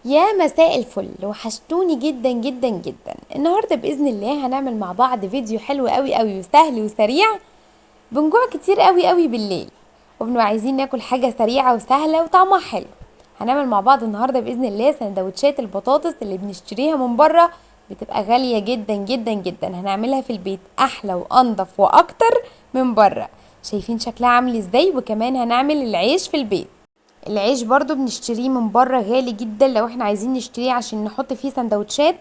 يا مساء الفل، وحشتوني جدا جدا جدا. النهارده باذن الله هنعمل مع بعض فيديو حلو قوي قوي وسهل وسريع. بنجوع كتير قوي قوي بالليل وبنبقى عايزين ناكل حاجة سريعة وسهلة وطعمها حلو. هنعمل مع بعض النهارده باذن الله سندوتشات البطاطس اللي بنشتريها من بره، بتبقى غالية جدا جدا جدا. هنعملها في البيت احلى وانضف واكتر من بره. شايفين شكلها عامل ازاي؟ وكمان هنعمل العيش في البيت. العيش برضو بنشتريه من بره غالي جدا، لو احنا عايزين نشتريه عشان نحط فيه سندوتشات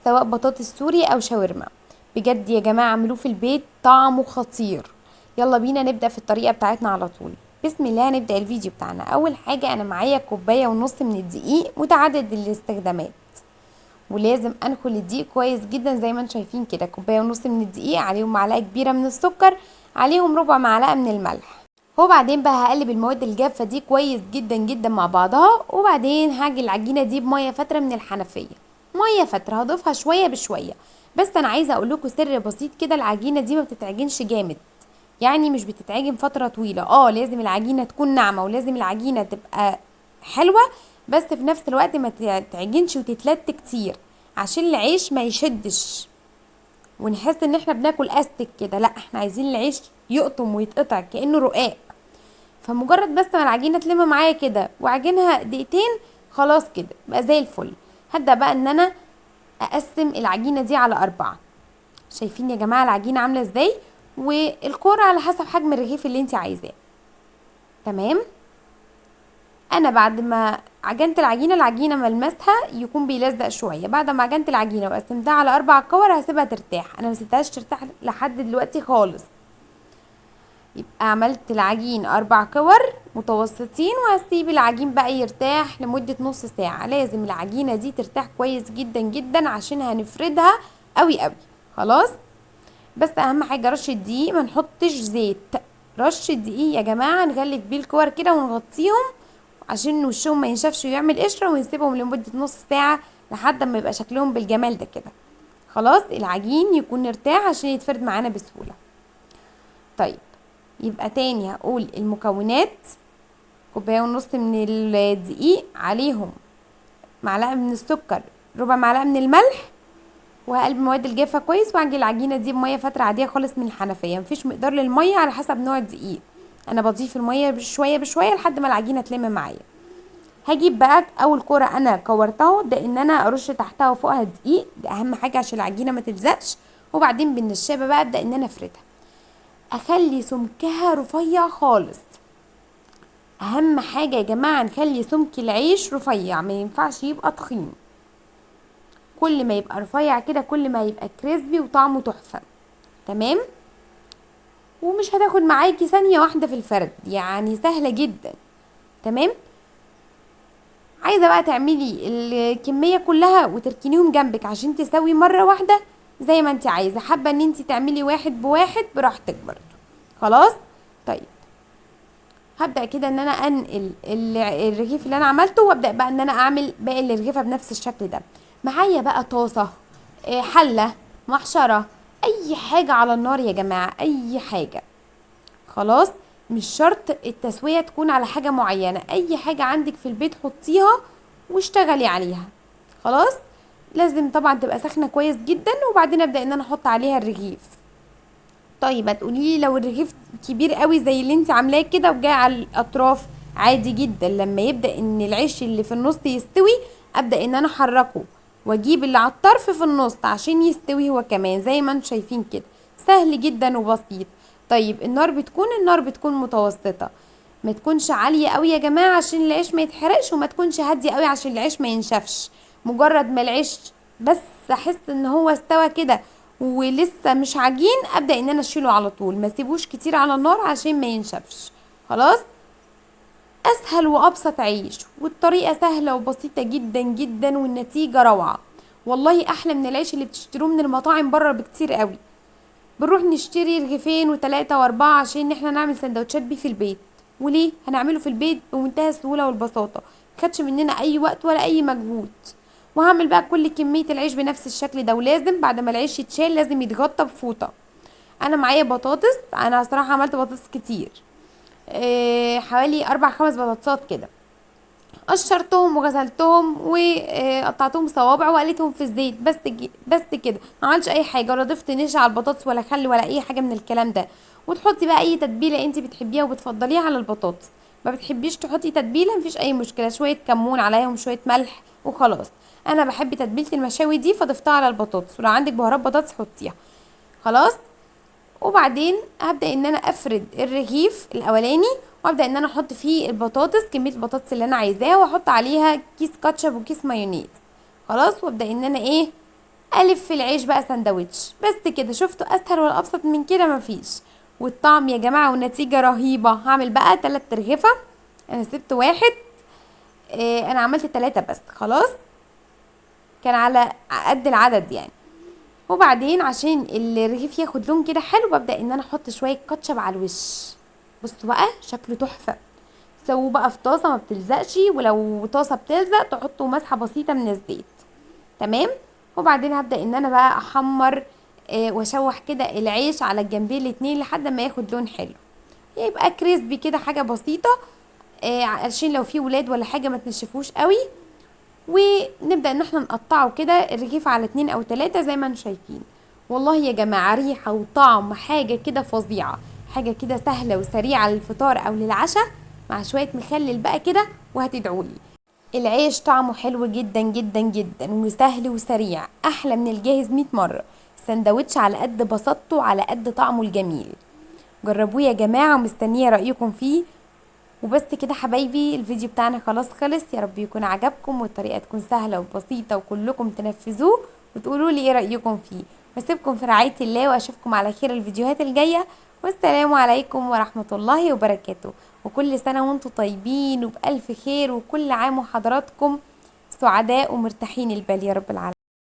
سواء بطاطس سوري او شاورما. بجد يا جماعة اعملوه في البيت، طعمه خطير. يلا بينا نبدا في الطريقة بتاعتنا على طول. بسم الله نبدا الفيديو بتاعنا. اول حاجة انا معايا كوباية ونص من الدقيق متعدد الاستخدامات، ولازم انخل الدقيق كويس جدا زي ما انتم شايفين كده. كوباية ونص من الدقيق، عليهم معلقه كبيرة من السكر، عليهم ربع معلقه من الملح. وبعدين بقى هقلب المواد الجافه دي كويس جدا جدا مع بعضها. وبعدين هعجن العجينة دي بميه فترة من الحنفية، مية فترة هضيفها شوية بشوية. بس انا عايزه اقول لكم سر بسيط كده، العجينة دي ما بتتعجنش جامد، يعني مش بتتعجن فترة طويلة. لازم العجينة تكون ناعمة ولازم العجينة تبقى حلوة، بس في نفس الوقت ما تتعجنش وتتلت كتير عشان العيش ما يشدش ونحس ان احنا بناكل استك كده. لا، احنا عايزين العيش يقطم ويتقطع كانه رقاق. فمجرد بس ما العجينة تلم معايا كده وعجنها دقيقتين خلاص كده بقى زي الفل. هبدا بقى ان انا اقسم العجينة دي على 4. شايفين يا جماعة العجينة عامله ازاي؟ والكوره على حسب حجم الرغيف اللي انت عايزاه. تمام. انا بعد ما عجنت العجينة، العجينة ملمسها يكون بيلزق شوية. بعد ما عجنت العجينة وقسمتها على 4 كور هسيبها ترتاح. انا ما سبتهاش ترتاح لحد دلوقتي خالص. يبقى عملت العجين 4 كور متوسطين، وهسيب العجين بقى يرتاح لمدة نص ساعة. لازم العجينة دي ترتاح كويس جدا جدا عشان هنفردها قوي قوي. خلاص. بس اهم حاجة رشة دقيق، ما نحطش زيت. رشة دقيق يا جماعة، نغلف بيه الكور كده ونغطيهم عشان وشهم ما ينشفش ويعمل قشرة، ونسيبهم لمدة نص ساعة لحد ما يبقى شكلهم بالجمال ده كده. خلاص العجين يكون ارتاح عشان يتفرد معانا بسهولة. طيب يبقى تاني هقول المكونات: كوباية ونص من الدقيق، عليهم معلقة من السكر، ربع معلقة من الملح، وهقلب المواد الجافة كويس، واعجن العجينة دي بمية فترة عادية خالص من الحنفية. مفيش مقدار للمية، على حسب نوع الدقيق. انا بضيف المية شوية بشوية لحد ما العجينة تلم معايا. هجيب بقى اول كرة انا كورتها، ده ان انا ارش تحتها وفوقها دقيق، ده اهم حاجة عشان العجينة ما تلزقش. وبعدين بالنشابة بقى ابدأ ان انا افردها، اخلي سمكها رفيع خالص. اهم حاجة يا جماعة نخلي سمك العيش رفيع، ما ينفعش يبقى تخين. كل ما يبقى رفيع كده كل ما يبقى كريسبي وطعمه تحفة. تمام. ومش هتاخد معاكي ثانية واحدة في الفرد، يعني سهلة جدا. تمام. عايزة بقى تعملي الكمية كلها وتركنيهم جنبك عشان تسوي مرة واحدة زي ما انت عايزة. حابة ان انت تعملي واحد بواحد براحتك برضو. خلاص. طيب هبدأ كده ان انا انقل الرغيف اللي انا عملته، وابدأ بقى ان انا اعمل باقي الرغيفة بنفس الشكل ده. معايا بقى طاسة، حلة، محشرة، اي حاجة على النار يا جماعة، اي حاجة. خلاص. مش شرط التسوية تكون على حاجة معينة، اي حاجة عندك في البيت حطيها واشتغلي عليها. خلاص. لازم طبعا تبقى سخنة كويس جدا، وبعدين ابدأ ان انا احط عليها الرغيف. طيب هتقولي لي لو الرغيف كبير قوي زي اللي انت عاملاه كده وجاي على الاطراف، عادي جدا. لما يبدأ ان العيش اللي في النص يستوي ابدأ ان انا احركه واجيب اللي على الطرف في النص عشان يستوي هو كمان، زي ما انتم شايفين كده. سهل جدا وبسيط. طيب النار بتكون متوسطة، ما تكونش عالية قوي يا جماعة عشان العيش ما يتحرقش، وما تكونش هادية قوي عشان العيش ما ينشفش. مجرد ما العيش بس احس ان هو استوى كده ولسه مش عجين ابدا ان انا اشيله على طول، ما سيبوش كتير على النار عشان ما ينشفش. خلاص. اسهل وابسط عيش، والطريقة سهلة وبسيطة جدا جدا، والنتيجة روعه. والله احلى من العيش اللي بتشتروه من المطاعم بره بكتير قوي. بنروح نشتري رغيفين وثلاثة واربعة عشان احنا نعمل سندوتشات بيه في البيت. وليه؟ هنعمله في البيت بمنتهى السهولة والبساطه، مخدش مننا اي وقت ولا اي مجهود. وهعمل بقى كل كمية العيش بنفس الشكل ده. ولازم بعد ما العيش يتشال لازم يتغطى بفوطه. انا معايا بطاطس، انا صراحة عملت بطاطس كتير، حوالي 4-5 بطاطسات كده. قشرتهم وغسلتهم وقطعتهم صوابع وقليتهم في الزيت بس كده، ما عملتش اي حاجة، ولا ضفت نشا على البطاطس ولا خل ولا اي حاجة من الكلام ده. وتحطي بقى اي تتبيله انت بتحبيها وبتفضليها على البطاطس. ما بتحبيش تحطي تتبيله مفيش اي مشكلة، شوية كمون عليهم شوية ملح وخلاص. انا بحب تتبيله المشاوي دي فضفتها على البطاطس، ولو عندك بهارات بطاطس حطيها. خلاص، وبعدين هبدا ان انا افرد الرغيف الاولاني، وابدا ان انا احط فيه البطاطس، كمية البطاطس اللي انا عايزاها، واحط عليها كيس كاتشب وكيس مايونيز. خلاص، وابدا ان انا ايه الف العيش بقى سندوتش بس كده. شفتوا اسهل ولا ابسط من كده؟ مفيش. والطعم يا جماعة والنتيجة رهيبة. هعمل بقى 3 ترغيفه، انا سبت واحد، انا عملت 3 بس، خلاص كان على قد العدد يعني. وبعدين عشان الرغيف ياخد لون كده حلو، ببدا ان انا احط شوية كاتشب على الوش. بصوا بقى شكله تحفة. سووه بقى في طاسه ما بتلزقش، ولو طاسه بتلزق تحطوا مسحه بسيطة من الزيت. تمام. وبعدين هبدا ان انا بقى احمر، واشوح كده العيش على الجنبين الاتنين لحد ما ياخد لون حلو، يبقى كريسبي كده، حاجة بسيطة، عشان لو في ولاد ولا حاجة ما تنشفوش قوي. ونبدا ان احنا نقطعه كده الرغيف على 2 او 3 زي ما انتم شايفين. والله يا جماعة ريحه وطعم حاجة كده فظيعة، حاجة كده سهلة وسريعة للفطار او للعشاء مع شوية مخلل بقى كده، وهتدعولي. العيش طعمه حلو جدا جدا جدا وسهل وسريع، احلى من الجاهز 100 مرة. سندوتش على قد بساطته على قد طعمه الجميل. جربوه يا جماعة ومستنيه رايكم فيه. وبس كده حبايبي، الفيديو بتاعنا خلاص خلص. يا رب يكون عجبكم والطريقة تكون سهلة وبسيطة وكلكم تنفذوه وتقولوا لي ايه رايكم فيه. واسيبكم في رعاية الله، واشوفكم على خير الفيديوهات الجاية. والسلام عليكم ورحمة الله وبركاته. وكل سنة وانتم طيبين وبألف خير، وكل عام وحضراتكم سعداء ومرتاحين البال يا رب العالمين.